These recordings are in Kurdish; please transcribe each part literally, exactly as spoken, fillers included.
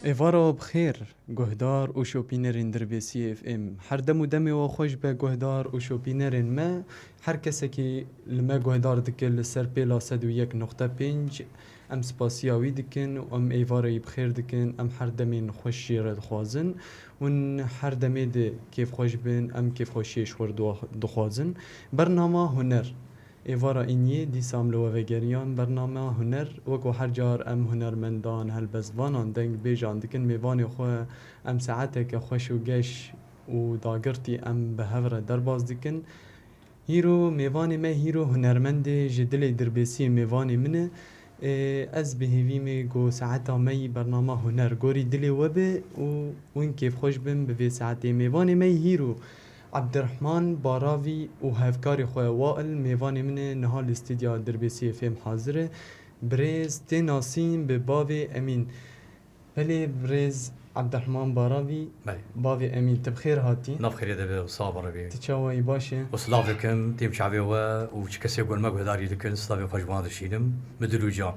Êvara bi xêr, guhdar û şopînerên Dirbêsiyê F M. Her dem û demê we xweş be, guhdar û şopînerên me. Her kesekî li me guhdar dike li ser pêla sed û yek noqte pênc, em spasiya wî dikin û em êvarê wî bi xêr dikin. Em her demên xweş jê re dixwazin. Hûn her demê de kêfxweş bin, em kêfxweşiyê ji xwe re dua-, dixwazin. Bernama huner. Êvara îniyê dîsa em li we vegeriyan. Bernama huner, wek ku her car em hunermendan, helbestvanan, dengbêjan dikin mêvanê xwe, em saeteke xweş û geş û dagirtî em bi hev re derbas dikin. Hîro mêvanê me, hîro hunermendê ji dilê Dirbêsiyê mêvanê min e. Ê, ez bi hêvî me ku saeta me yî bernama huner gorî dilê we be û hûn kêfxweş bin bi vê saetê. Mêvanê me yî hîro Ebdirehman Baravî û hevkarê xwe Wail mêvanê min e, niha li stûdya Dirbêsiyê F M hazir e. Birêz tê nasîn bi bavê Emîn. Belê, birêz Ebdirehman Baravî, Belê. Bavê Emîn, tu bi xêr hatî. Nav xêrê de be û sax be Rebî. Tu çawa yî, baş e? Û silav dikim, têm çavê we û çi kesê gor me guhdarî dikin, silavê xwe ji wan dişînim, bi dil û can.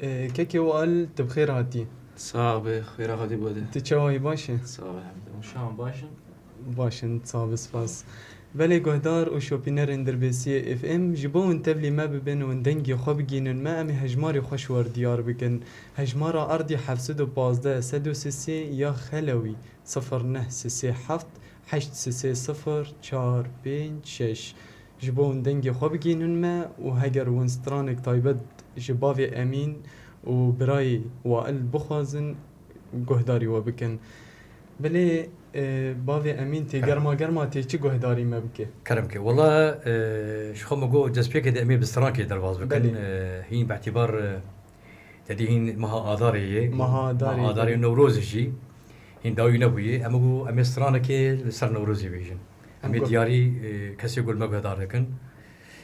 Ee, kekê Wail, tu bi xêr hatî. Sax be, xêra Xwedê bo de. Tu çawa yî, baş e? Sax be, hemdê. Şan baş in? Baş in, sax be, spas. Belê guhdar û şopînerên Dirbêsiyê F M, ji bo hûn tevlî me bibin û hûn dengê xwe bigihînin me, em ê hejmarê xwe ji we re diyar bikin. Hejmara erdî heft sed û pazdeh sed û sisê ya xelewî, sifir neh sisê heft heşt sisê sifir çar pênc şeş. Ji bo hûn dengê xwe bigihînin me û heger hûn stranek taybet ji bavê Emîn û birayê Wail bixwazin, guhdarî we bikin. Belê, e, bavê Emîn, tê Kerem. Germa germa tê çi guhdarî me bike? Kerem ke. Wela, e, ji xwe me got destpêkê de em ê bi strankê derbas bikin. Belê. E, hîn bi îtîbar, e, te dî hîn meha Adarê ye. Meha Adarê, Meha Adarê, belê. Newrozê jî hîn dawî nebûye. Em ê got em ê stranekê li ser Newrozê bêjin. Em Em ê got diyarî, e, kesê ku li me guhdar dikin.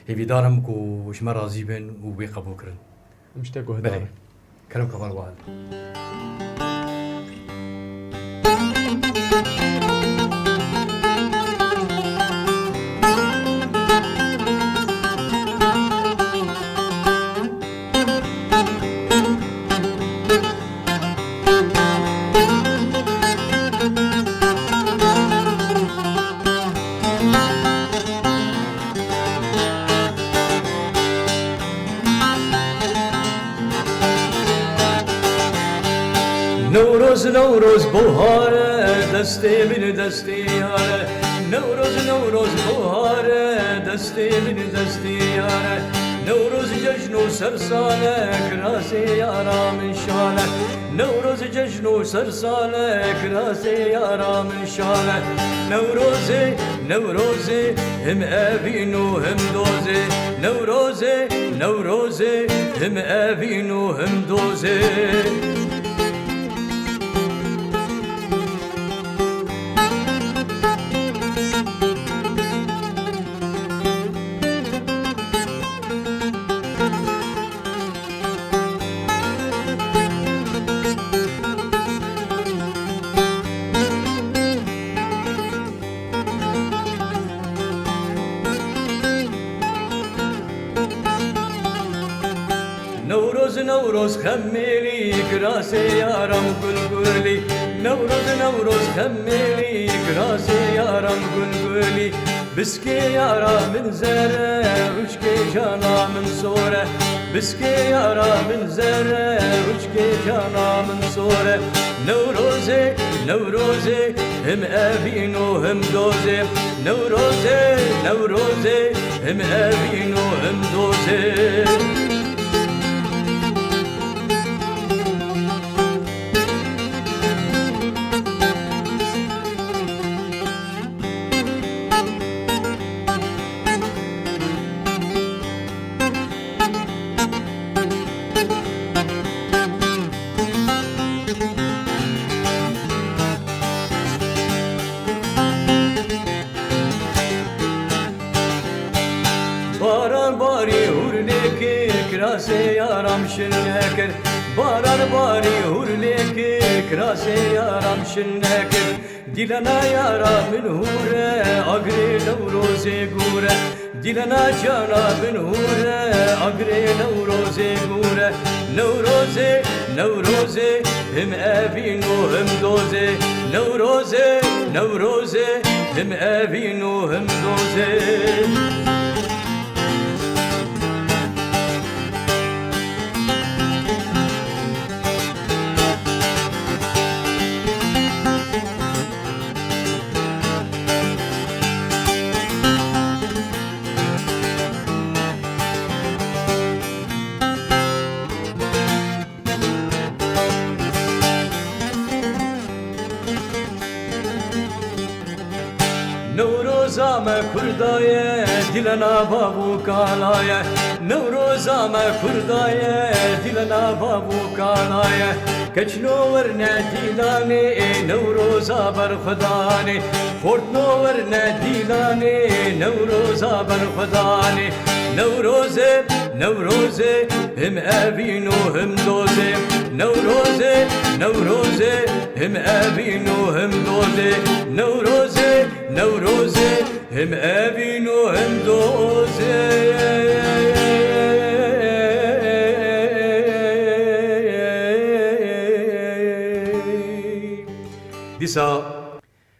Hêvîdar im ku ji me razî bin û wê qebûl kirin. Em ji te guhdar Belê. in. Kerem ke, Wail. Newroz, Newroz, bohar e, destê min destê yar e. Newroz, Newroz, bohar e, destê min destê yar e. Newroz cejn û sersal e, kirasê yara min şal e. Newroz cejn û sersal e, kirasê yara min şal e. Newrozê, Newrozê, him evîn û him dozê. Newrozê, Newrozê, him evîn û him dozê. Newroz, Newroz xemêlî, kirasê yaram gulgulî. Newroz, Newroz xemêlî, kirasê yaram gulgulî. Biskê yara min zer e, rûçkê cana min sor e. Biskê yara min zer e, rûçkê cana min sor e. Newrozê, Newrozê, him evîn û him dozê. Newrozê, Newrozê, him evîn û him dozê. Baran barî hûr lêkir, kirasê yaram şil nekir. Barar barî hûr lê kir, kirasê yaram şil nekir. Dîlena yara min hûr e, agirê Newrozê gûr e. Dîlena cana min hûr e, agirê Newrozê gûr e. Newrozê, Newrozê, him evîn û him dozê. Newrozê, Newrozê, him evîn û him dozê. Newroza me Kurda ye, dîlena bav û kala ye. Newroza me Kurda ye, dîlena bav û kala ye. Keçno werne dîlanê, Newroza berxwedanê. Xortno werne dîlanê, Newroza berxwedanê. Newrozê, Newrozê, him evîn û him dozê. Newrozê, Newrozê, him evîn û him dozê. Newrozê, Newrozê, him evîn û him dozê. Dîsa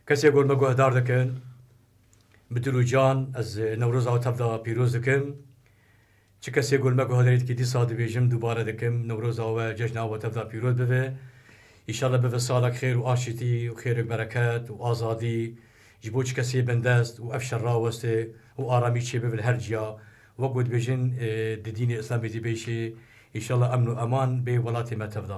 kesê gor me guhdar dikin, bi dil û can ez Newroza we tev de pîroz dikim. Çi kesê gor me guhdarî dikî dîsa dibêjim, dubare dikim, Newroza we, cejna we tev de pîroz bibe. Îşallah bibe salek xêr û aşîtî û xêrek bereket û azadî ji bo çi kesê bindest û ev şer raweste û aramî çêbibe li her ciya. Wek ku dibêjin, e, di dînê Îslamê jî bêşê, îşallah emn û eman bê welatê me tev de.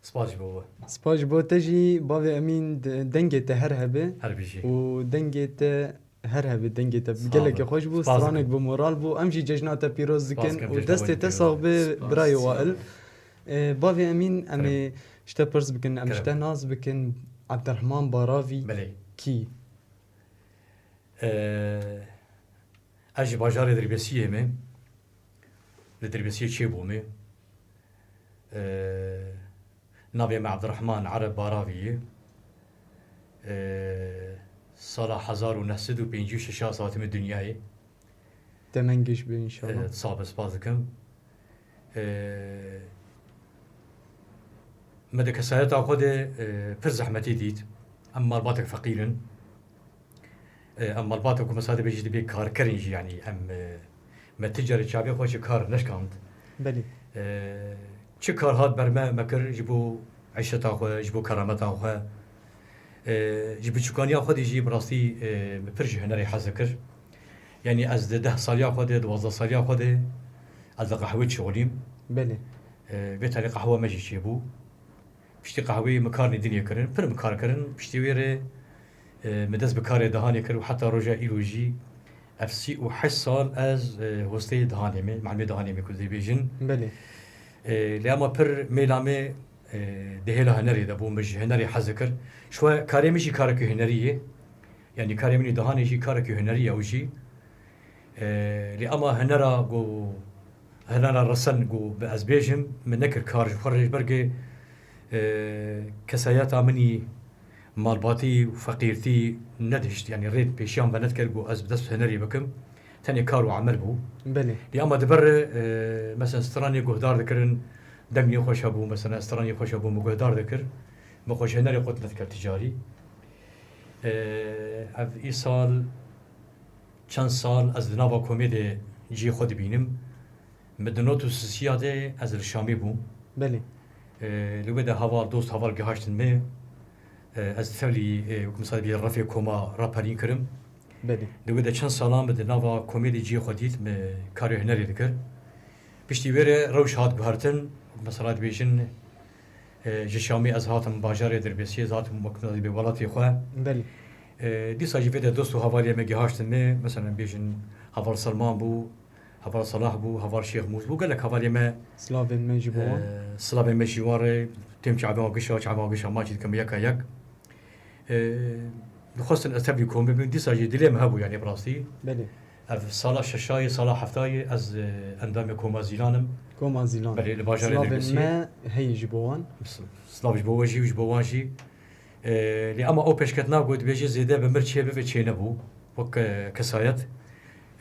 Spas ji bo we. Spas ji bo te jî, bavê Emîn, de-, dengê te her hebe. Her bijî. Û dengê te her hebe, dengê te gelekî xweş bû, stranek bi moral bû. Em jî cejna te pîroz dikin û destê te sax be, birayê Wail. E, bavê Emîn, em ê ji te pirs bikin, em ji te nas bikin, Ebderrehman Baravî kî? E, ez ji bajarê Dirbêsiyê me. Li Dirbêsiyê çêbûme. E, navê me Ebdirehman Ereb Baravî ye. E, sala hezar û neh sed û pêncî û şeş hatime dinyayê. Te mengêş be înşallah. E, sax be, spas dikim. E, me di kesayeta xwe de, e, pir zehmetî dît. Em malbatek feqîr in. E, em malbata ku mesela dibêjî dibê karkerin jî, yanî em, e, me ti carê çavê xwe ji kar neşkand. Belê. E, çi kar hat ber me, me kir ji bo eşreta xwe, ji bo kerameta xwe. E, ji biçûkaniya xwe de jî bi rastî, e, me pir ji hunerê hez dikir. Yanî ez di deh saliya xwe de, duwazdeh saliya xwe de ez li qehwê dişixulîm. Belê. E, vê tarî qehwa me jî çêbû. Piştî qehweyê min kar nêdînê kirin, pir min kar kirin. Piştî wê rê, e, min dest bi karê dihanê kir û heta roja îro jî ev sî û heşt sal ez, e, hosteyê dihanê me, melimê dihanê me ku dibêjin. Belê. E, lê ema pir mêla me, e, di hêla hunerê de bû, min ji hunerê hez dikir. Ji xwe karê min jî karekî hunerî ye. Yanî karê min ê dihanê jî karekî hunerî ye ew jî. E, lê ema hunera ku, hunera resen ku bi ez bêjim, min nekir kar ji xwe re ji ber ku, e, kesayeta min î malbatî û feqîrtî nedihişt, yanî rê pêşiyan venedikir ku ez bi dest hunerî bikim. Tenê kar û emel bû. Belê. Lê ema di ber, e, mesela stranê guhdar dikirin, dengê xweş hebû, mesela stranê xweş hebû, min guhdar dikir. Min xwe ji hunerê qut nedikir ti carî. E, ev îsal çend sal ez di nava komê de cihê xwe dibînim. Min di not û sisiya de ez li Şamê bûm. Belê. E, li wê de heval, dost heval gihaştin me. E, ez tevlî, e, wek misal bî refê koma raperîn kirim. Belê. Li wê de çend salan min di nava komê de cihê xwe dît, min karê hunerê dikir. Piştî wê re rewş hat guhertin, wek mesela dibêjin, e, ji Şamê ez hatim bajarê Dirbêsiyê, ez hatim wek mesela dibê welatê xwe. Belê. E, dîsa jî vê de dost û hevalê me gihaştin me, mesela bêjin heval Selman bû, heval Salah bû, heval Şêx Mûs bû, gelek hevalê me. Silavên me jî bo wan. E, silavên me jî wan re, têm çavê wan gişa, çavê wan gişa, ma jî dikim yeka yek. E, dixwestin ez tevlî komê bim, dîsa jî dilê min hebû, yanî bi rastî. Belê. Ev sala şeşayê, sala heftayê ez, e, endamê Koma Zîlan im. Koma Zîlan. Belê, li bajarê Silavên Nirgisiyê. Me heye ji bo wan. S-, silav ji bo we jî û ji bo wan jî. E, lê ema ew pêşketina ku dibêje zêde bi mir çê bibe çê nebû. Wek, e, kesayet.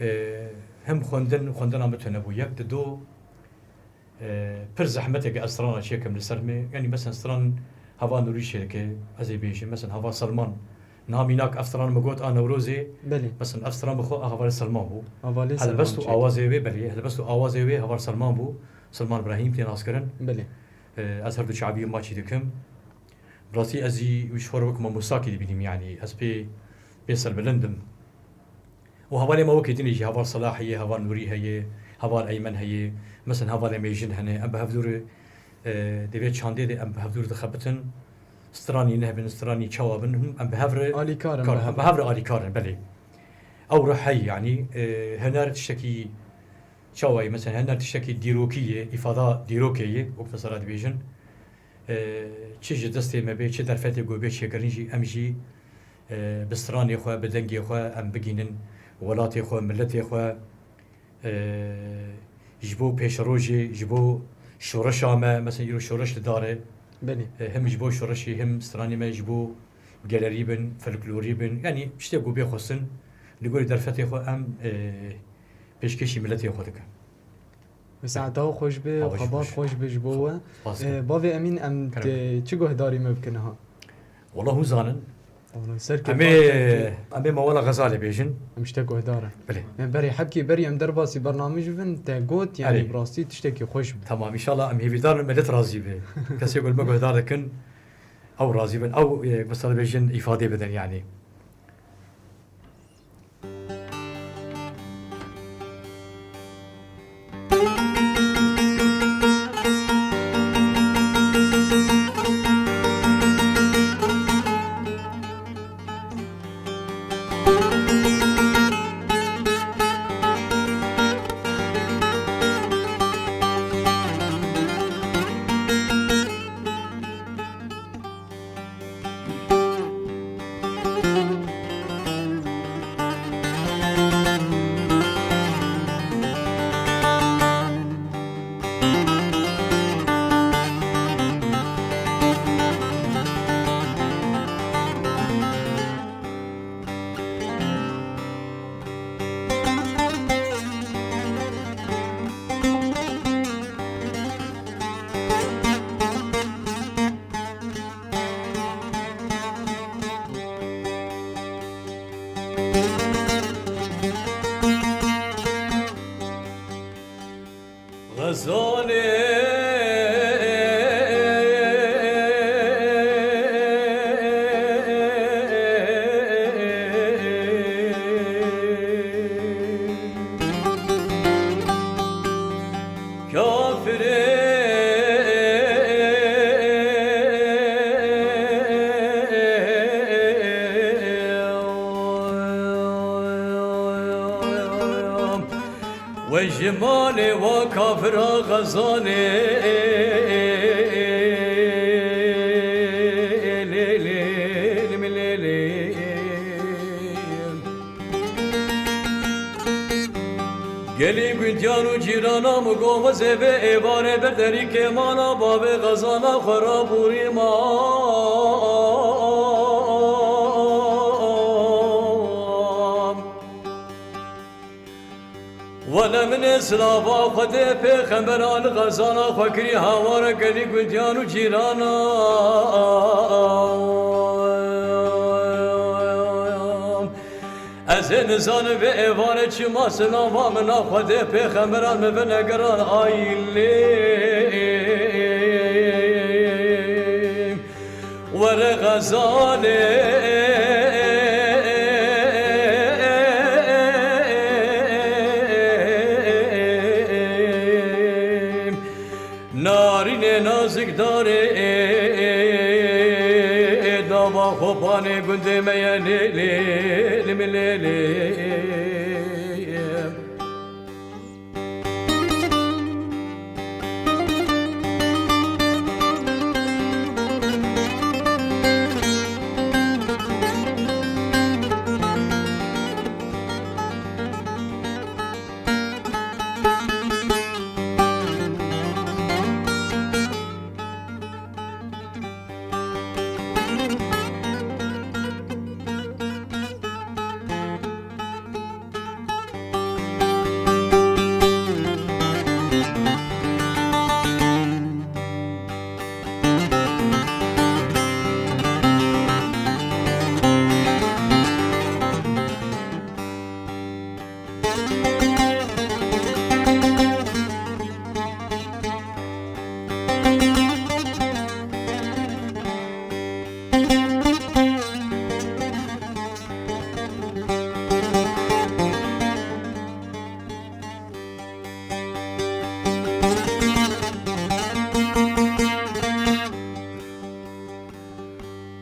E, hem xwendin, xwendina min tune bû. Yek di do, e, pir zehmeteke ez strana çêkim li ser me. Yanî, mesela, stran heva Nûrî çêdike, ez ê bêjim. Mesela, heva Selman. Niha mînak ev stran min got a Newrozê. Belê. Mesela, ev stran bi xwe a hevalê Selman bû. Hevalê Selman çêdike. Helbest û awazê wê, belê, helbest û awazê wê heval Selman bû. Selman Brahîm tê naskirin. Belê. E, ez her du çaviyê maçî dikim. Bi rastî ez jî ji xwe re wek mamostakî dibînim, yanî ez pê, pê serbilind im. Û hevalê me wekî din jî, heval Selah heye, heval Nûrî heye, heval Eymen heye, mesela hevalê me jin hene, em bi hevdû re, e, di vê çandê de em bi hevdû re dixebitin, stranî ne bin, stranî çawa bin, hûn em bi hev re Alîkar in, kar, bi hev em bi hev re alîkar in, belê. Ew ruh heye, yanî, e, huner tiştekî çawa ye, mesela huner tiştekî dîrokî ye, îfada dîrokê ye, wek mesela dibêjin. E, çi ji destê me bê, çi derfetê ku bê çêkirin jî, em jî, e, bi stranê xwe, bi dengê xwe em bigînin welatê xwe, miletê xwe, e, ji bo pêşerojê, ji bo şoreşa me, mesela îro şoreş li dar e. Belê. E, hem ji bo şoreşê, hem stranê me ji bo gelerî bin, folklorî bin, yanî tiştê ku bê xwestin, li gorî derfetê xwe em, e, pêşkêşî miletê xwe dikin. Bi saeta we xweş be, xebat xweş be ji bo we. Spas dikim. Ee, bavê Emîn, em, kerem, te çi guhdarî me bike niha? Wala hûn zanin. Wala ser kêfa em ê, em ê me wela xezalê bêjin. Em ji te guhdar in. Belê. Em berê hebkê berî em derbasî bernamê jî bin, te got, yanî, erê, bi rastî tiştekî xweş bû. Tamam, înşallah em hêvîdar in, milet razî be. Kesê ku li me guhdar dikin, ew razî bin. Ew, e, mesela bêjin, îfadê bidin, yanî. Xezalê kafirê. We ji malê wa kafira Xezalê. Lê, lê, lê, lê, lê. Gelî gundiyan û cîrana min got, xwezê vê êvarê ber derî kêmana bavê Xezala xwe rabûrî ma. Wele min ê silava Xwedê pêxembera li Xezala xwe kirî hawara gelî gundiyan û cîrana. Ez ê nizanim vê êvarê çima silava min a Xwedê pêxembera min venegeran ay lê. Were Xezalê. Narînê nazikdarê dava xopanê gundê me ye lê lê lê lê lê.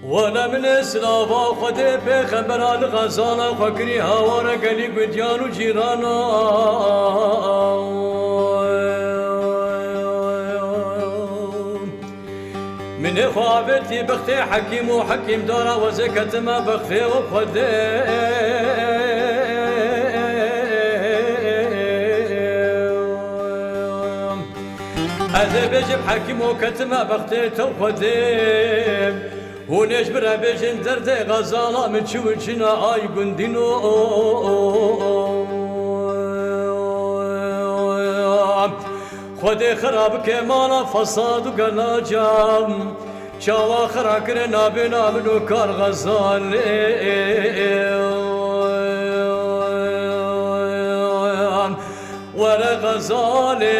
Wele min ê silava Xwedê pêxembera li Xezala xwe kirî hawara gelî gudiyan û cîrana. Min ê xwe avêtî bextê hekîm û hekîmdara wezê ketime bextê û Xwedê. Ez ê bêjim hekîm û ketime bextê te û Xwedê. Hûn ê ji min re bêjin derdê Xezala min çi û çi ne ay gundîno. Xwedê xira bike mala fesad û gelaca. Çawa xira kirin navê min û kar Xezalê. Were Xezalê.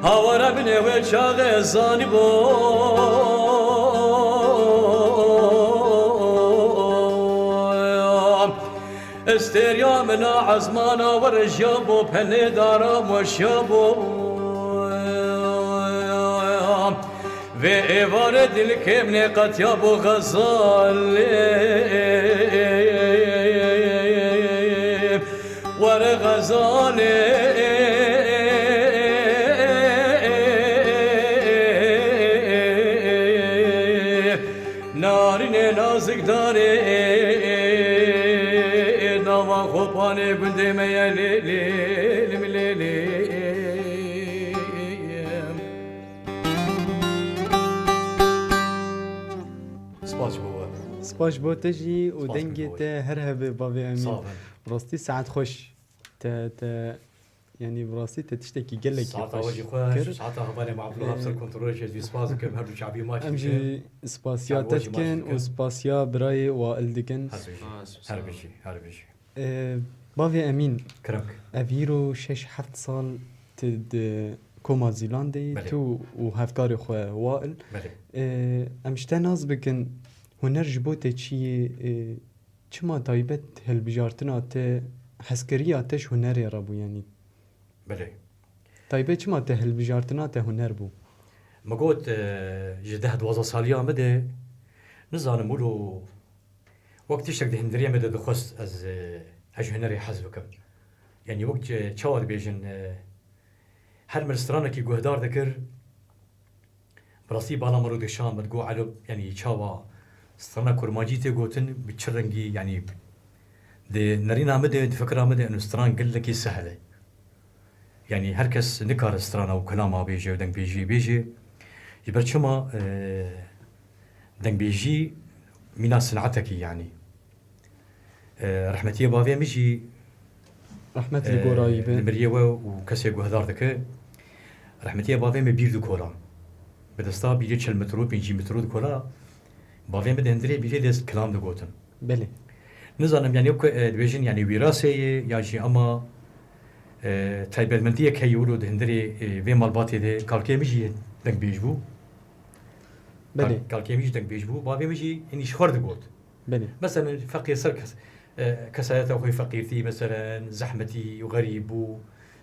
Hawara binê wê çaxê zanîbû. Estêriya min a ezmana werejiyabû, penê dara moşiyabû. Vê êvarê dilkê min ê qetiyabû Xezalê. Were Xezalê. Narînê nazikdarê nava xopanê gundê me ye lê lê lim lê lê. Spas ji bo we. Spas ji bo te jî û Spas ji dengê bo we. Te her hebe bavê Emîn. Sağ olun. Bi rastî saet xweş. Te, te, yanî bi rastî te tiştekî gelekî Saeta xweş we jî xweş, kir. Saeta hevalê me Abdulwahab Ee, ser kontrolê jî ez wî spas dikim, her du çavî ma Em jî dikim. Çavî spasiya te we jî ma dikin û dikim. Spasiya birayê Wail dikin. Her bijî, Aa, sağ her ol. Bijî, her bijî. Ee, bavê Emîn, Kirak. Ev îro şeş heft sal tu di koma Zîlan de yî, Belê. Tu û hevkarê xwe Wail. Belê. Ee, em ji te nas bikin, huner ji bo te çi yê? Ee, Çima taybet hilbijartina te, hezkiriya te ji hunerê re bû, yanî? Belê. Taybet çima te hilbijartina te huner bû? Me got, e, ji deh duwazdeh saliya min de, nizanim wilo wek tiştek di hundirê min de dixwest ez, e, ez ji hunerê hez bikim. Yanî wek, e, çawa dibêjin, e, her min stranekî guhdar dikir, Bi rastî bala min rû dikişand, min digot, Elo, yanî çawa strana kurmancî tê gotin, bi çi rengî, yanî di nerîna min de, di fikra min de, eno stran gelekî sehl e. Yanî her kes nikare strana û kilama bêje û dengbêjiyê bêje. Ji ber çima, e, dengbêjî mîna sinetekî yanî. E, rehmetiyê bavê min jî, Rehmet li e, gorayî be. Li miriyê we û kesê guhdar dike. Rehmetiyê bavê min bîr dikora. Bi desta bîrê çil metro, pêncî metro dikora. Bavê min di hundirê bîrê de kilam digotin. Belê. Nizanim, yanî, wek, e, dibêjin, yanî, wîrasê ye, ya jî ama, e, taybetmendiyek heye wilo di hundirê, e, vê malbatê de. Kalkê min jî dengbêj bû. Belê. Kal-, kalkê min jî dengbêj bû. Bavê min jî, yanî, ji xwe digot. Belê. Meselen, feqîr ser kes-, e, kesayeta xwe feqîrtî, meselen, zehmetî û xerîb bû,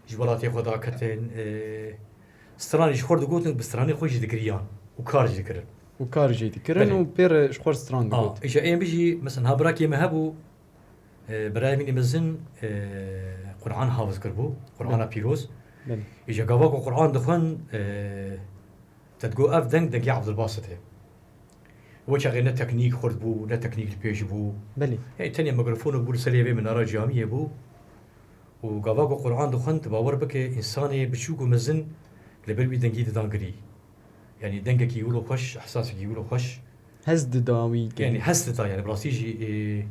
ji welatê xwe daketin, e, stranê ji xwe digotin, bi stranê xwe jî digiriyan û kar jî dikirin. Û kar jî dikirin Belê. Û pê re ji xwe stran A, digot. Îja ê min jî, meselen, ha birakê min hebû, e, birayê min ê mezin, e, Qur'an hafiz kiribû, Qur'ana Belê. Pîroz. Belê. Îja gava ku Qur'an dixwend, e, Te digot ev deng dengê Abdulbasit e. We çaxê ne teknîk xurt bû, ne teknîk li pêş bû. Belê. Hey, tenê mikrofon bû li serê vê minara camiyê bû. Û gava ku Quran dixwend, tu bawer bike, însanê biçûk û mezin li ber wî dengî didan girî. Yanî dengekî wilo xweş, ehsasekî wilo xweş. Hez dida wî. Yanî hez dida, yanî bi rastî jî, e,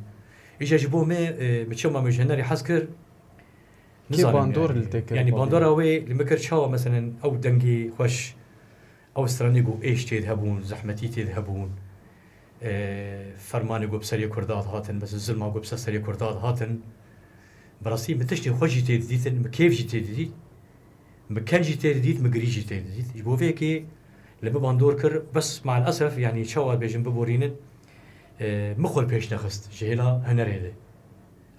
îja ji bo me, e, min çima min ji hunerê hez kir, Kê nizanim bandor yani. Li te kir, Yanî bandor? Bandora wê li min kir çawa, meselen, ew dengê xweş, ew stranê ku êş tê de hebûn, zehmetî tê de hebûn, e, fermanê ku bi serê Kurda dihatin, mesela zilma ku bi ser serê Kurda dihatin, bi rastî min tiştê xweş jî tê didîtin, min kêf jî tê didît, min ken jî tê didît, min girî jî tê didît. Ji bo vê yekê li min bandor kir, bes mael esef, yanî çawa bêjin biborînin, e, min xwe li pêş nexist ji hêla hunerê de.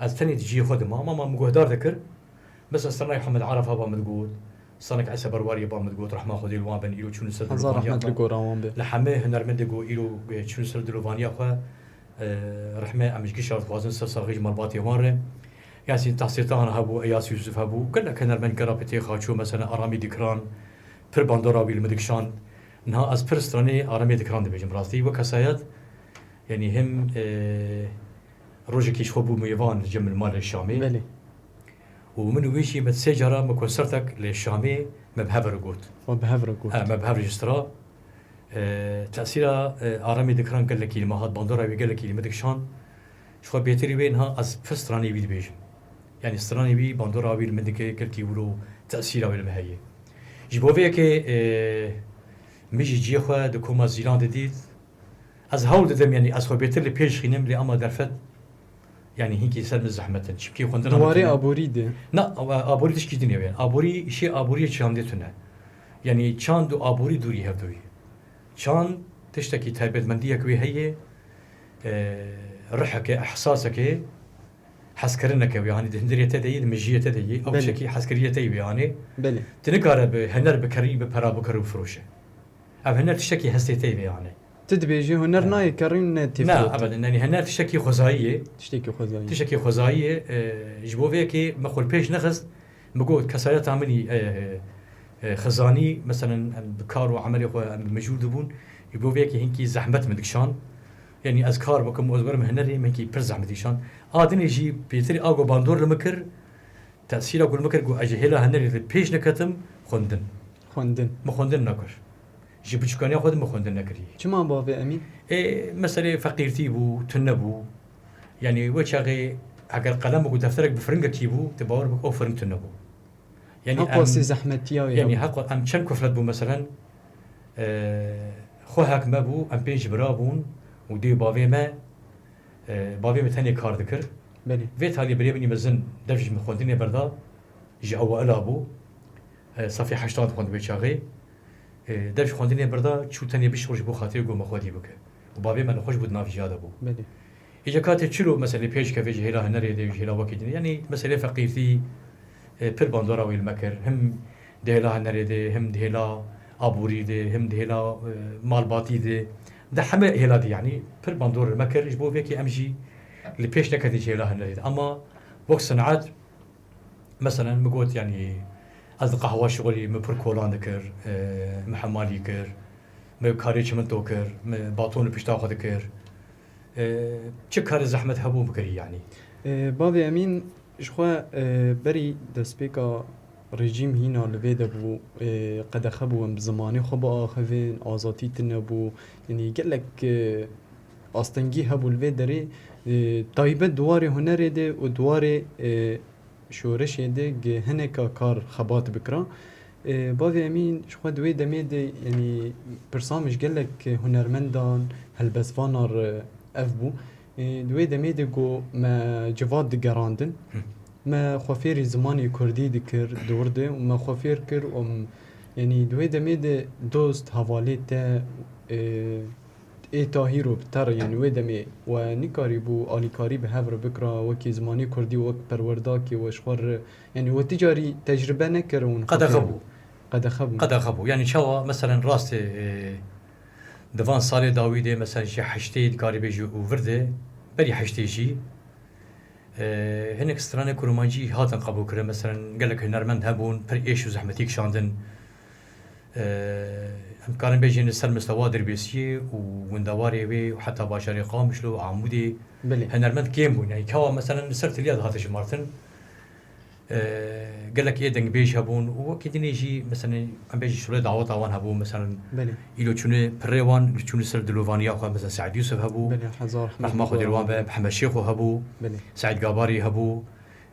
Ez tenê di cihê xwe de mam, ama min guhdar dikir. Mesela stranayê Hemed Araf heba min digot, stranek Ese Berwariyê ba min digot, rehma Xwedê li wan bin, îro çûne ser Hezar rehmet li dilovaniya xwe. Gora wan be. Li hemê hunermendê ku îro, e, çûne ser dilovaniya xwe, e, rehmê em ji gişa dixwazin ser saxî ji malbatê wan re. Yasîn Tahsîrtan hebû, Eyas Yûsif hebû, gelek hunermend gera Petê Xaço, mesela Aramî Dikran, pir bandora wî li min dikişand. Niha ez pir stranê Aramî Dikran dibêjim rastî. Wek kesayet, yanî him, e, rojekî ji xwe bû mêvan li cem li malê Şamê. Belê. Û min û wî jî me sê cara me konsertek li Şamê me bi hev re got. We bi hev re got. He, me bi hev re jî stra. E, tesîra, e, Aramî Dikran gelekî li me hat, bandora wî gelekî li me dikişand. Ji xwe bêtirî wê niha ez pir stranê wî dibêjim. Yanî stranê wî, bandora wî li min dike, gelkî wilo tesîra wê li me heye. Ji bo vê yekê, e, min jî cihê xwe di koma Zîlan de dît. Ez hewl didim, yanî ez xwe bêtir li pêş xînim, lê ama derfet, yanî hinkî ser min zehmet in. Çimkî xwendina min Di warê tune. Aborî de. Na, a-, aborî tişkî din e, yanî. Aborî, îşê aborî çandê tune. Yanî çand û aborî dûrî hevdûyî. Çand tiştekî taybetmendiyek wê heye, e, riheke, ehsaseke, hezkirineke wê, hanî di hundirê te de yê, di mijiyê te de yê, ew Belê. Tiştekî hezkiriyê te yê wê, hanî. Belê. Tu nikare bi huner bikerî, bi pera bikir û firoşe. Ev huner tiştekî hestê te yê wê, hanî. Tu dibêjî huner He. nayê kerîn ne tê Ne, firot. Ebeden, yanî huner tiştekî xwezayî yê. Tiştekî xwezayî. Tiştekî xwezayî yê, e, ji bo vê yekê me xwe li pêş nexist. Min got, kesayeta min î, e, e, xizanî, meselen, em bi kar û emelê xwe em bi mijûl dibûn, ji bo vê yekê hinkî zehmet min dikişand. Yanî ez kar bikim û ez werim hunerê, min hinkî pir zehmet dikişand. A dinê jî pêtirî a ku bandor li min kir, tesîra ku li min kir, ku ez ji hêla hunerê li pêş neketim, xwendin. Xwendin. Min xwendin nekir. Ji biçûkaniya xwe de min xwendin nekiriye. Çima bavê Emîn? Ê, meselê feqîrtî bû, tune bû. Yanî wê çaxê eger qelemek û defterek bi firingekî bû, tu bawer bik ew firing tune bû. Yanî Heqo em, sê zehmetiya wê yanî hebû. Heqo em çend kuflet bû meselen, e, xwe hek me bû, em pênc bira bûn û dê bavê me, e, bavê me tenê kar dikir. Belê. Vê talî birê min î mezin dev ji min xwendinê berda, ji ewaila bû. E, sefê heşta dixwend wê çaxê. E, dev ji xwendinê birda, çû tenê bişuxul ji bo xatirê ku me xwedî bike. Û bavê me nexweş bû, di nav jiya de bû. Belê. Îca katê çilo meselê pêş keve ji hêla hunerê de, ji hêla wekî din. Yanî meselê feqîrtî, e, pir bandora wî li me kir. Him di hêla hunerê de, him di hêla aborî de, him di hêla, e, malbatî de. Di heme hêla de yanî pir bandor li me kir. Ji bo vê yekê em jî li pêş neketin ji hêla hunerê de. Ama wek sineat, Meselen, min got, yanî, ez di qehwa şixulî, min pir kolan dikir, e, min hemalî kir, min karê çimento kir, min baton li pişta xwe dikir. E, çi karê zehmet hebû bikirî, yanî? E, Bavê Emîn, ji xwe, e, berî destpêka rejîm hîna li vê de bû, e, qedexe bû em bi zimanê xwe biaxivin, azatî tune bû. Yanî gelek, e, astengî hebû li vê derê, e, taybet di warê hunerê de û di warê, e, şoreşê de gi hineka kar xebat bikira. E, Bavê Emîn ji xwe di wê demê de, yanî pirsa min ji gelek hunermendan, helbestvanan re ev bû. E, di wê demê de ku me civat digerandin, Hı. me xwe fêrî zimanê kurdî dikir di wir de û me xwe fêr kir û m-, yanî di wê demê de dost, hevalê te, e, Ê Tahîro bi te re, yanî wê demê we nikarîbû alîkarî bi hev re bikira wekî zimanê kurdî û wek perwerdakê we ji xwe re, yanî we ti carî tecrube nekir hûn Qedexe xwe bû. Qedexe bû. Qedexe bû. Yanî çawa, meselen, rastê, e, di van salê dawî de, meselen, ji heştê dikarî bêjî û vir de, berî heştê jî, E, hinek stranê kurmancî hatin qebûlkirin. Meselen, gelek hunermend hebûn, pir êş û zehmetî kişandin. E, em karin bêjin li ser mistewa derbêsiyê û windewarê wê û heta bajarê Qamişlo û Amûdê Belê. hunermend kêm bûn. Yani, kawa, meselen, li ser tiliya dihate jimartin. E, gelek ê dengbêj hebûn û wekî dinê jî, meselen, em bêjin şolê daweta wan hebû, meselen, Belê. îlo çûne pirê wan, çûne ser dilovaniya xwe, meselen, Seîd Yûsif hebû, Belê, hezar rehmet Rehma Xwedê li wan be, Mihemed Şêxo hebû, Belê. Seîd Gabarî hebû,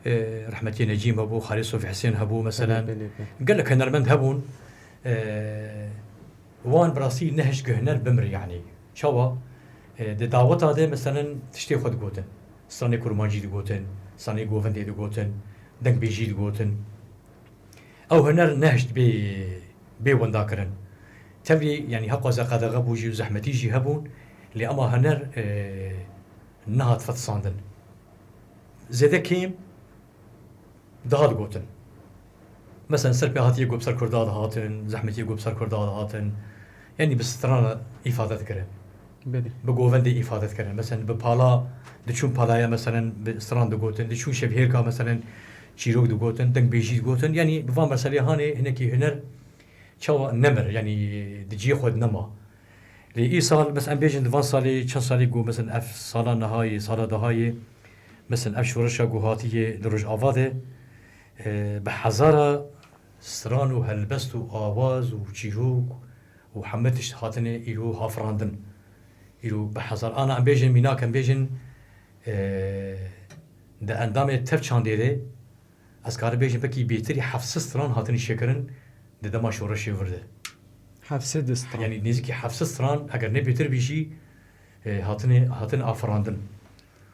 e, rehmetî Necîm hebû, Xalid Sofî Hisên hebû, meselen. Belê, belê, belê. Gelek hunermend hebûn, e, Wan bi rastî nehişt ku huner bimir, yanî. Çawa? E, di daweta de, meselen, tiştê xwe digotin. Stranê kurmancî digotin, stranê govindê digotin, dengbêjî digotin. Ew huner nehişt bê, bê winda kirin. Tevlî, yanî, heqwaze qedexe bû jî û zehmetî jî hebûn, lê ema huner, e, nehat fetisandin. zêde kêm daha digotin. Mesela ser pêhatiyê ku bi ser Kurda dihatin, zehmetiyê ku bi ser Kurda dihatin, yanî bi strana îfade dikirin. Belê. Bi govendê îfade dikirin. Mesela bi pala, diçûn palaya mesela bi stran digotin, diçûn şevhêrka mesela çîrok digotin, dengbêjî digotin. Yanî bi van meselê hanê hinekî huner çawa nemir, yanî di cihê xwe de nema. Lê îsal, mesela em bêjin di van salê, çend salê ku mesela ev sala nihayê, sala dahayê, mesela ev şoreşa ku hatiye li Rojava de, e, bi hezara stran û helbest û awaz û çîrok û hemû tişt hatine îro hafirandin. Îro bi hezar, ana em bêjin, mînak em bêjin, e, di endamê tev çandê de, ez karim bêjim, wekî bêtirî heft sed stran hatin îşekirin di dema şoreşê vir de. Heft sed stran. Yanî nêzîkî heft sed stran, eger ne bêtir bî jî, e, hatine, hatin afirandin.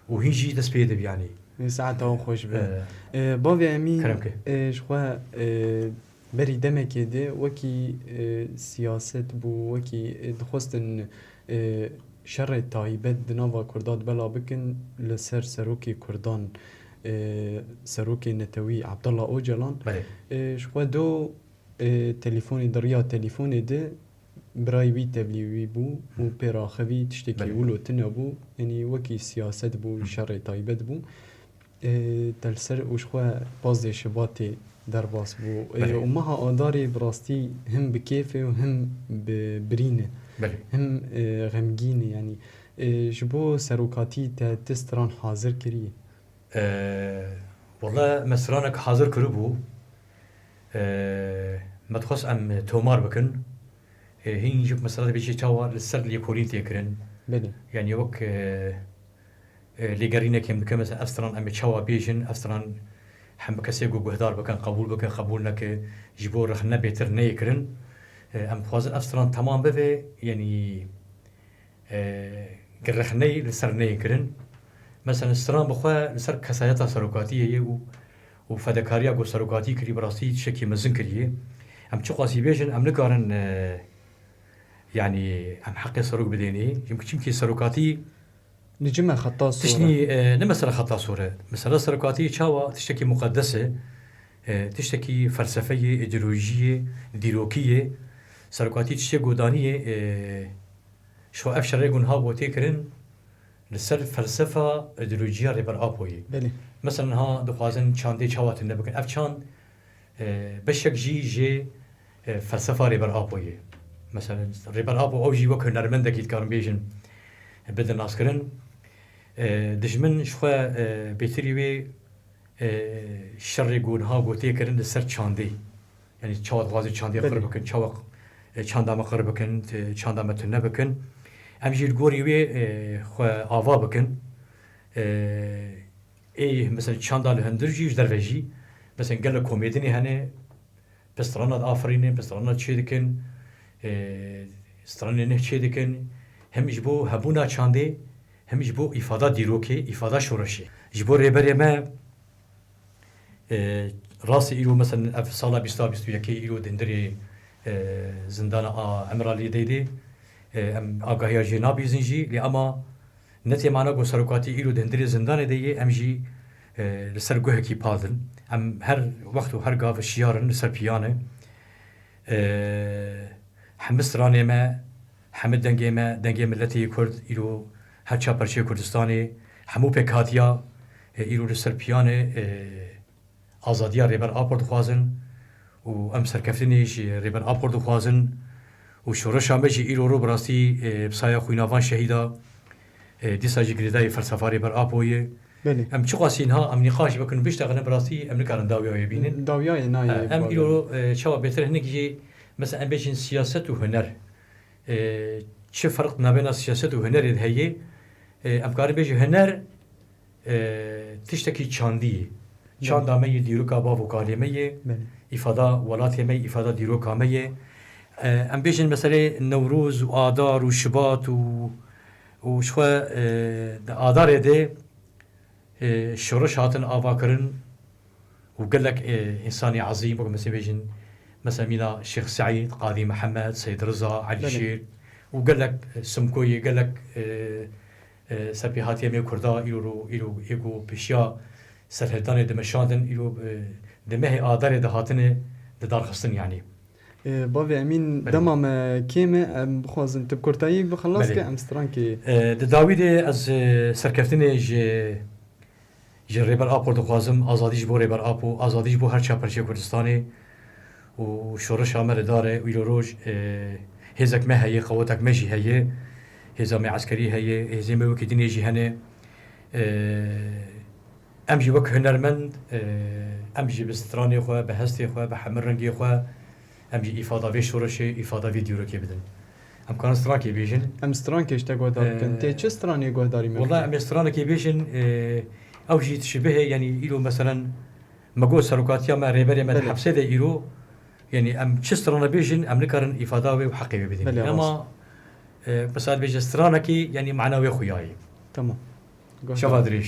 Û hîn jî dest pê de bî, yanî. Ê, saeta wan xweş be. E, Ê, bavê Emîn, kerem ke. Ê, ji xwe, ê, berî demekê de wekî, ê, siyaset bû, wekî, ê, dixwestin, ê, şerê taybet di nava Kurda de bela bikin li ser serokê Kurdan, ê, serokê netewî Abdullah Ocalan. Belê. Ê, ji xwe do, ê, telefonê, di riya telefonê de birayê wî tevlî wî bû û pê raxivî, tiştekî Belê. wilo tune bû. Yanî wekî siyaset bû, şerê taybet bû. Ê, te li ser û ji xwe pazdeh Şibatê derbas bû. Ê, Belê. û meha Adarê bi rastî him bi kêf e û him bi birîn e. Belê. Him, ê, xemgîn e, yanî. Ê, ji bo serokatî te ti stran hazir kiriye? Ê, wele me stranek hazir kiribû. Ê, me dixwest em tomar bikin. Ê, hîn jî mesela dibêje çawa li ser lêkolîn tê kirin. Belê. Yanî wek, ê, e, lêgerînekê em dikin, mesela ev stran em ê çawa bêjin, ev stran hemû kesê ku guhdar bikin, qebûl bikin, qebûl neke, ji bo rexne bêtir neyê kirin. E, em dixwazin ev stran temam bibe, yanî, e, rexneyê li ser neyê kirin. Mesela stran bi xwe li ser kesayeta serokatiyê ye û, û fedekariya ku serokatî kirî bi rastî tiştekî mezin kiriye. Em çiqasî bêjin, em nikarin, e, yanî em heqê serok bidênê. Çimkî, çimkî serokatî Li cime xeta sor e. Tiştî, e, ne mesela xeta sor e. Mesela serokatî çawa tiştekî muqedes e, e, tiştekî felsefeyê, îdeolojiyê, dîrokî ye. Serokatî tiştê godaniyê, e, şu ev şerê ku niha gotê kirin, li ser felsefa, îdeolojiya Rêber Apo ye. Belê. Mesela niha dixwazin çandê çawa tune bikin. Ev çand e, beşek jî ji, e, felsefa Rêber Apo ye. Mesela Rêber Apo ew jî wek hunermendekî dikarin bêjin, e, bidin naskirin. E, dijmin ji xwe, e, bêtirî wê, e, şerê ku niha gotê kirin li ser çandê. Yanî çawa dixwazin çandê Belê. qir bikin, çawa, e, çanda me qir bikin, e, çanda me tune bikin. Em jî li gorî wê, e, xwe ava bikin. E, Ê, mesela çanda li hundir jî, ji derve jî, mesela gelek komedinê hene, pistrana diafirînin, pistrana çê dikin, e, stranê neh çê dikin, hem ji bo hebûna çandê, hem ji bo îfada dîrokê, îfada şoreşê. Ji bo rêberê me, e, rastî îro, mesela ev sala bîst a bîst û yekê îro di hundirê, e, zindana a Emiraliyê de, e, em agahiya jê nabîzin jî, lê ema ne têmana ku serokatî îro di hundirê zindanê de ye, em jî, e, li ser guhekî pal din. Em her wext û her gav şiyar in, li ser piyan e. E, hemî stranê me, hemî dengê me, dengê miletê Kurd îro her çar perçeyê Kurdistanê, hemû pêkhatiya, e, îro li ser piyan e, e, azadiya Rêber Apor dixwazin û em serkeftinê ji Rêber Apor dixwazin û şoreşa me jî îro ro bi rastî, e, bi saya xwîna van şehîda, e, dîsa jî girêdayî felsefa Rêber Apo ye. Belê. Em çiqasî niha em nîqaş bikin, biştexilin, bi rastî em nikarin dawiyayê bînin. Dawiyayê nayê. E, em îro, e, çawa bêtir hinek jî, mesela em bêjin siyaset û huner. E, çi ferq navêna siyaset û hunerê de heye? E, em karin bêjin huner, e, tiştekî çandî ye. Belê. Çanda me yê, dîroka bav û kalê me yê, Belê. îfada welatê me yê, îfada dîroka me yê. E, em bêjin meselê Newroz û Adar û Şibat û, û ji xwe, e, di Adarê de, e, şoreş hatin avakirin û gelek, e, însanê ezîm, wek mesela bêjin, mesela mîna Şêx Seîd, Qadî Mihemed, Seyd Riza, Elî Belê. Şêr û gelek, e, Simkoyê, gelek, e, e, serpêhatiyê me Kurda îro ro, îro ê ku pêşiya serhildanê dimeşandin, îro, e, di mehê Adarê de hatine didarxistin, yanî. E, bavê Emîn, Belê. dema me kêm e, em bixwazin tu bi kurtayî bixilas Belê. ke em strankê. E, di dawî de ez, e, serkeftinê ji, ji Rêber Apo dixwazim, azadî ji bo Rêber Apo, azadî ji bo her çar parçeyê Kurdistanê û şoreşa me li dar e û îro roj, e, hêzek me heye, qewetek me jî heye, hêza me eskerî heye, hêzê me wekî dinê jî hene. E, Em jî wek hunermend, e, em jî bi stranê xwe, bi hestê xwe, bi hemû rengê xwe, em jî îfada vê şoreşê, îfada vê dîrokê bidin. Em karin strankê bêjin? Em strankê ji te guhdar bikin. E, Tê çi stranê guhdarî me Wela bike? Em ê stranekê bêjin, e, ew jî dişibihê, yanî îro meselen me got serokatiya me, rêberê me di Belê. hepsê de îro, yanî em çi strane bêjin, em nikarin îfada wê û heqê wê bidin. Belê, Ema, rast. e, mesela bêje stranekî, yanî mana wê xuyayî. Tamam. Guhdar. Şeva dirêj.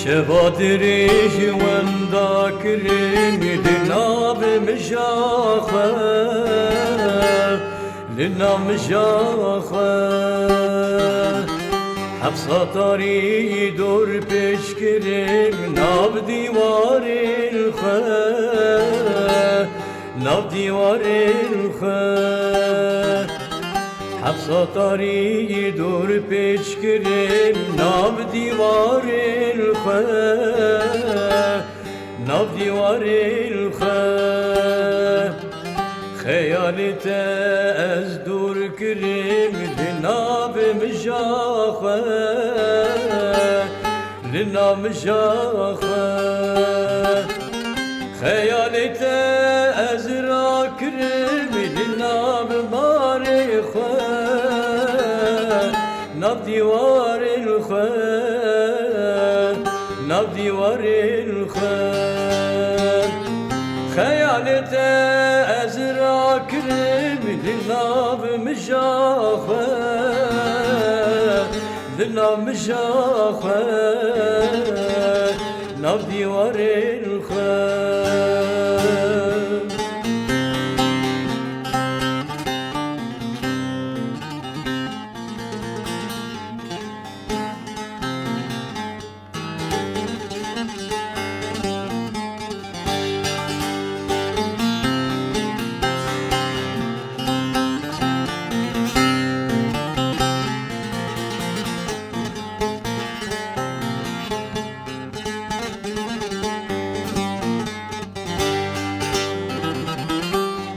Şeva dirêj wenda kirin di nav mija xwe, li nav mija xwe. Hepsa tarî dor pêç kirin nav dîwarên xwe. Nav dîwarên xwe, hepsa tarî dor pêç kirin, nav dîwarên xwe, nav dîwarên xwe. Xeyalê te ez dor kirim, li nav mija xwe, li nav mija xwe. Xeyalê te ez rakirim li nav marê xwe, nav dîwarên xwe, nav dîwarên xwe. Xeyalê te ez rakirim li nav mija xwe, li nav mija xwe, nav dîwarên xwe.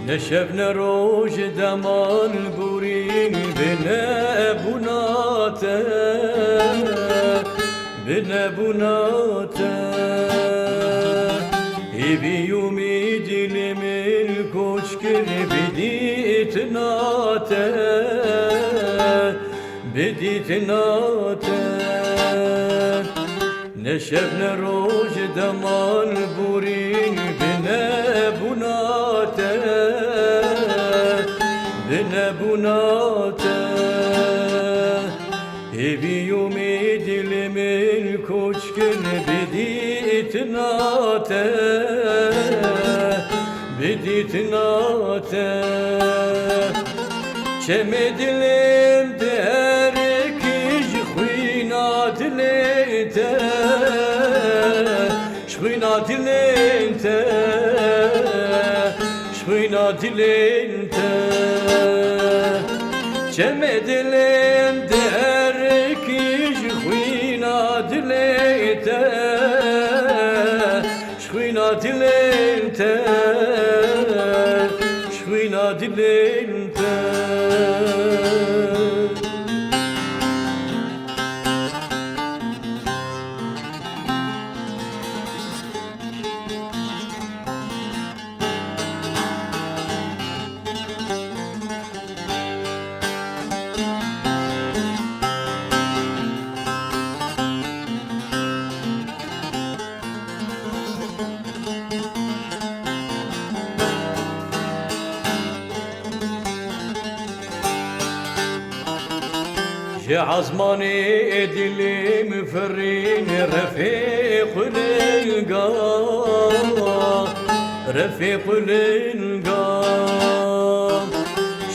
Ne şev ne roj dema li gorî bine bûna te, bine bûna te. Hêvî û umîdî li min koç kir, bi dîtina te, bi dîtina te. Ne şev ne roj dema li gorî bine bûna te, bine bûna te. Hêvî û umîdî li min koç kir, bi dîtina te, bi dîtina te. Çemê dilên te herikî ji xwîna dilê te, ji xwîna dilên te, ji xwîna dilên te. Çemê dilên te herikî ji xwîna dilê te. Ji xwîna dilên te, ji xwîna dilên te. Ji ezmanê dilê min firîn refê xulilga, refê xulilga.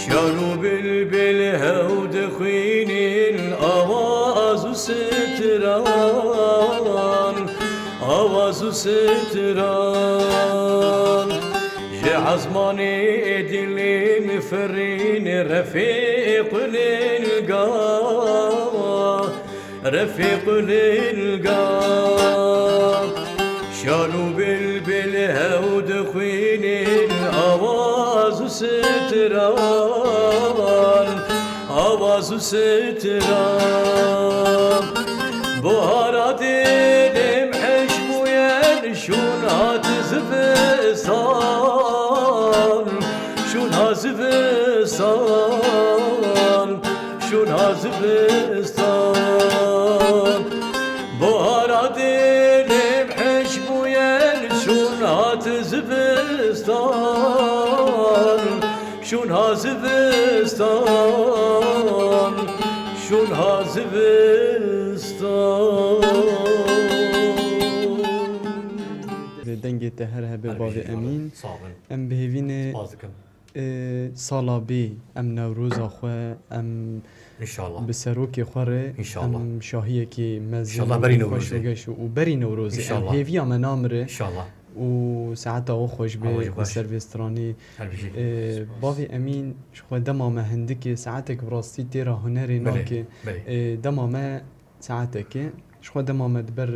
Şal û bilbil hew dixwînin awaz û stran, awaz û stran. Ji ezmanê dilê min firîn refê xulilga, refê xulilga. Şal û bilbil hew dixwînin awaz û stran, awaz û stran. Buhara dilê min hişk bûyen, şûn hat zivistan, şûn ha zivistan, şûn ha zivistan. Buhara dilê min hişk bûyen, şûn hat zivistan, şûn ha zivistan, şûn ha zivistan. Dengê te her hebe bavê Emîn. Sağ olun. Em bi hêvî ne, spas dikim. E, sala bê em Newroza xwe, em İnşallah. Bi serokê xwe re, İnşallah. Em şahiyekê mezin, İnşallah berî û xweş Newrozê. Û geş û berî Newrozê. Em İnşallah. Hêviya me namire. İnşallah. Û saeta we xweş be, Hewa ji xweş. Ser vê stranê. Her bijî. E, bavê Emîn, ji xwe dema me hindikê, saetek bi rastî têra hunerê Belê, nake. Belê. E, dema me saetekê. Ji xwe dema me di ber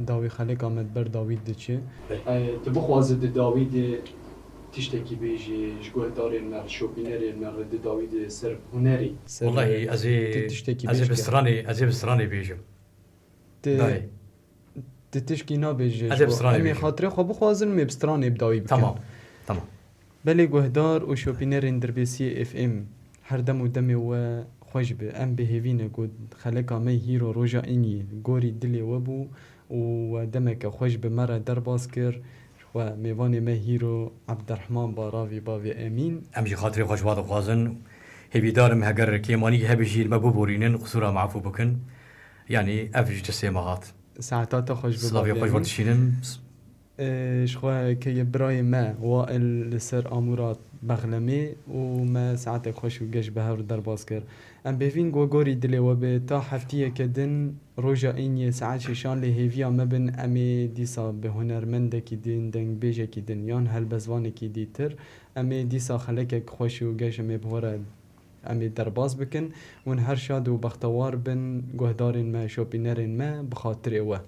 dawî xeleka me di ber dawî diçe. Belê. E, tu bixwaze di dawî de tiştekî bêjî, ji guhdarên me, şopînerên me re di dawî de ser hunerî. Ser Wellahî ez ê, tu tiştekî ez ê bêj bi ke. Stranê, ez ê bi stranê bêjim. Tu, Dayê. Tu tişkî nabêje Ez ji ê bi bo. Stranê Em ê bêjim. Xatirê xwe bixwazin, em ê bi stranê bi dawî bikin. Tamam, tamam. Belê guhdar û şopînerên Dirbêsiyê F M, her dem û demê we xweş be. Em bi hêvî ne ku xeleka me hîro roja îniyê gorî dilê we bû û we demeke xweş bi me re derbas kir. Ji xwe mêvanê me hîro Ebderhman Baravî bavê Emîn. Em jî xatirê xwe ji we dixwazin. Hêvîdar im heger kêmanî hebe jî li me biborînin, qisûra me efû bikin. Yanî ev ji cisê me hat. Saeta te xweş be Silavê bavê xweş Emîn. Berdişînim. Ee, ji xwe keye birayê me Wail li ser Amûra Bexlemê û me saetek xweş û geş bi hev re derbas kir. Em bêvîn ku gorî dilê we be ta heftiyeke din roja îniyê saet şeşan lê hêviya me bin em ê dîsa bi hunermendekî din, dengbêjekî din yan helbestvanekî dîtir em ê dîsa xelekek xweş û geş em ê bi we re em ê derbas bikin. Hûn her şad û bextewar bin guhdarên me, şopînerên me bi xatirê we.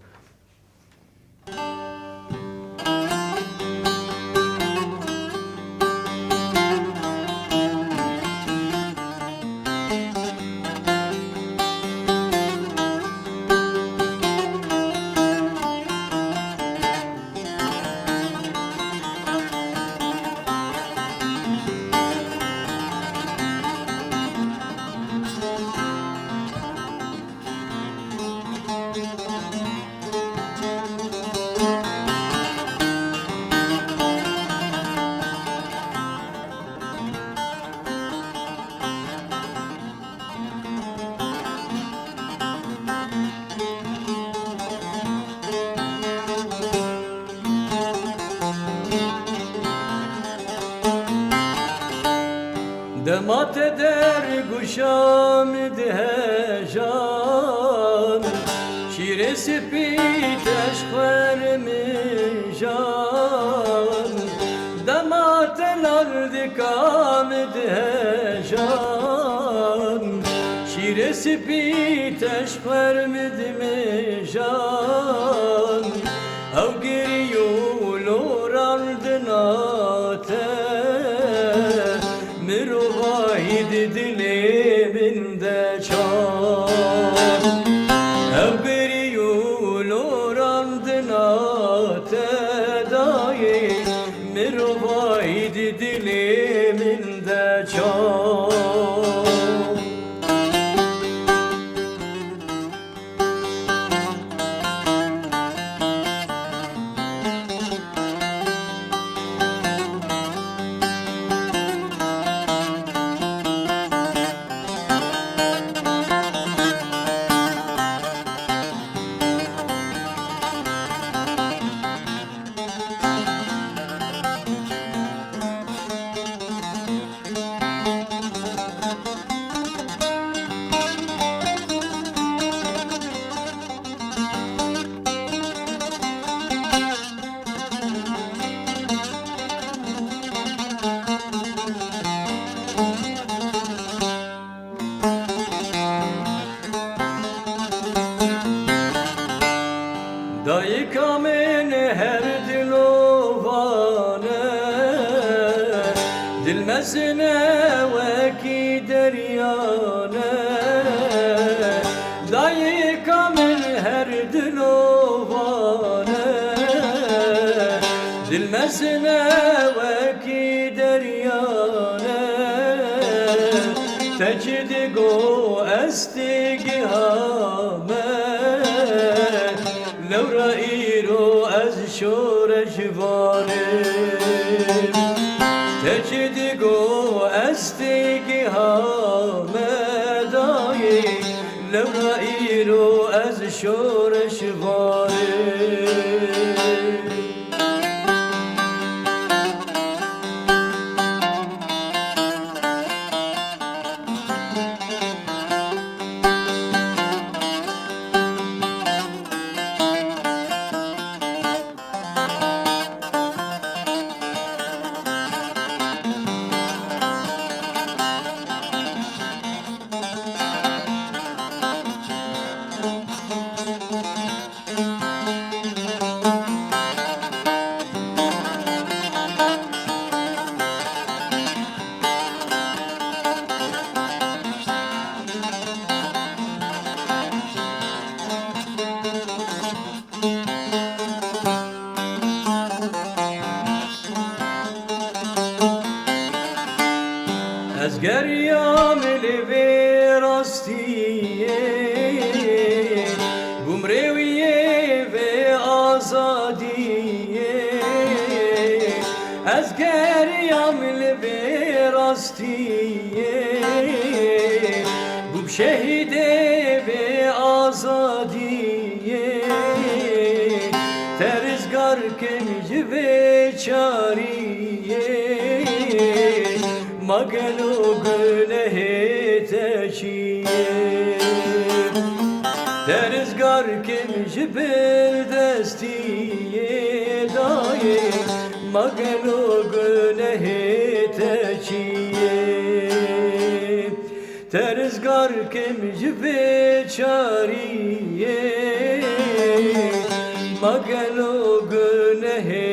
Dema te der guşa min dihejan, şîrê spî te ji xwe re mijan. Dema te naldika min dihejan, şîrê spî te ji xwe re min dimijan. Ew girî û lorandina te, mirovahî di dilê min de çar. Ew girî û lorandina te dayê, mirovahî di dilê min de çar. Dayika min her dilovan e, dil mezin e wekî deryan e. Dayika min her dilovan e, dil mezin e wekî deryan e. Te çi digo ez têgiha me, lewra îro ez şoreşvan im. Te çi digo ez têgiha me dayê, lewra îro ez şoreşvan im. Ez geriyam li vê rastiyê, bûm rêwiyê vê azadiyê. Ez geriyam li vê rastiyê, bûm şehîdê vê azadiyê. Te rizgar kim ji vê çariyê, ma gelo gunehê te çi ye? Te rizgar kim ji bindestiyê dayê, ma gelo gunehê te çi ye? Te rizgar kim ji vê çariyê, ma gelo gunehê